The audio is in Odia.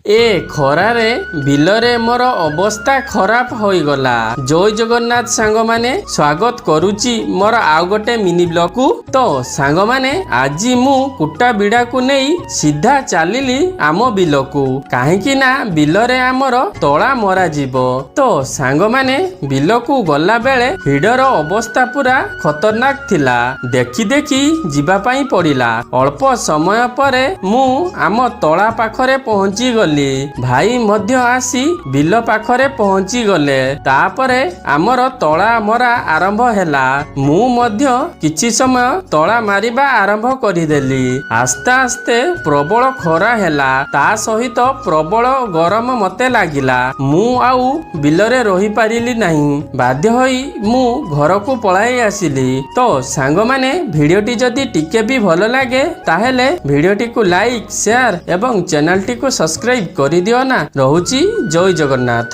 ଏ ଖରାରେ ବିଲରେ ମୋର ଅବସ୍ଥା ଖରାପ ହୋଇଗଲା। ଜୟ ଜଗନ୍ନାଥ ସାଙ୍ଗମାନେ, ସ୍ୱାଗତ କରୁଛି ମୋର ଆଉ ଗୋଟେ ମିନି ବ୍ଲଗକୁ। ତ ସାଙ୍ଗମାନେ, ଆଜି ମୁଁ କୁଟା ବିଡ଼ାକୁ ନେଇ ସିଧା ଚାଲିଲି ଆମ ବିଲକୁ, କାହିଁକି ନା ବିଲରେ ଆମର ତଳା ମରାଯିବ। ତ ସାଙ୍ଗମାନେ, ବିଲକୁ ଗଲା ବେଳେ ହିଡର ଅବସ୍ଥା ପୁରା ଖତରନାକ ଥିଲା। ଦେଖି ଦେଖି ଯିବା ପାଇଁ ପଡ଼ିଲା। ଅଳ୍ପ ସମୟ ପରେ ମୁଁ ଆମ ତଳା ପାଖରେ ପହଞ୍ଚି ଗଲି। ଭାଇ ମଧ୍ୟ ଆସି ବିଲ ପାଖରେ ପହଞ୍ଚି ଗଲେ। ତାପରେ ଆମର ତଳା ମରା ଆରମ୍ଭ ହେଲା। ମୁଁ ମଧ୍ୟ କିଛି ସମୟ ତଳା ମାରିବା ଆରମ୍ଭ କରିଦେଲି। ଆସ୍ତେ ଆସ୍ତେ ପ୍ରବଳ ଖରା ହେଲା, ତା ସହିତ ପ୍ରବଳ ଗରମ ମତେ ଲାଗିଲା। ମୁଁ ଆଉ ବିଲରେ ରହିପାରିଲି ନାହିଁ। ବାଧ୍ୟ ହୋଇ ମୁଁ ଘରକୁ ପଳାଇ ଆସିଲି। ତ ସାଙ୍ଗମାନେ, ଭିଡ଼ିଓଟି ଯଦି ଟିକେ ବି ଭଲ ଲାଗେ, ତାହେଲେ ଭିଡ଼ିଓଟିକୁ ଲାଇକ୍, ସେୟାର ଏବଂ ଚ୍ୟାନେଲଟିକୁ ସବସ୍କ୍ରାଇବ କରିଦିଅ ନା। ରହୁଛି, ଜୟ ଜଗନ୍ନାଥ।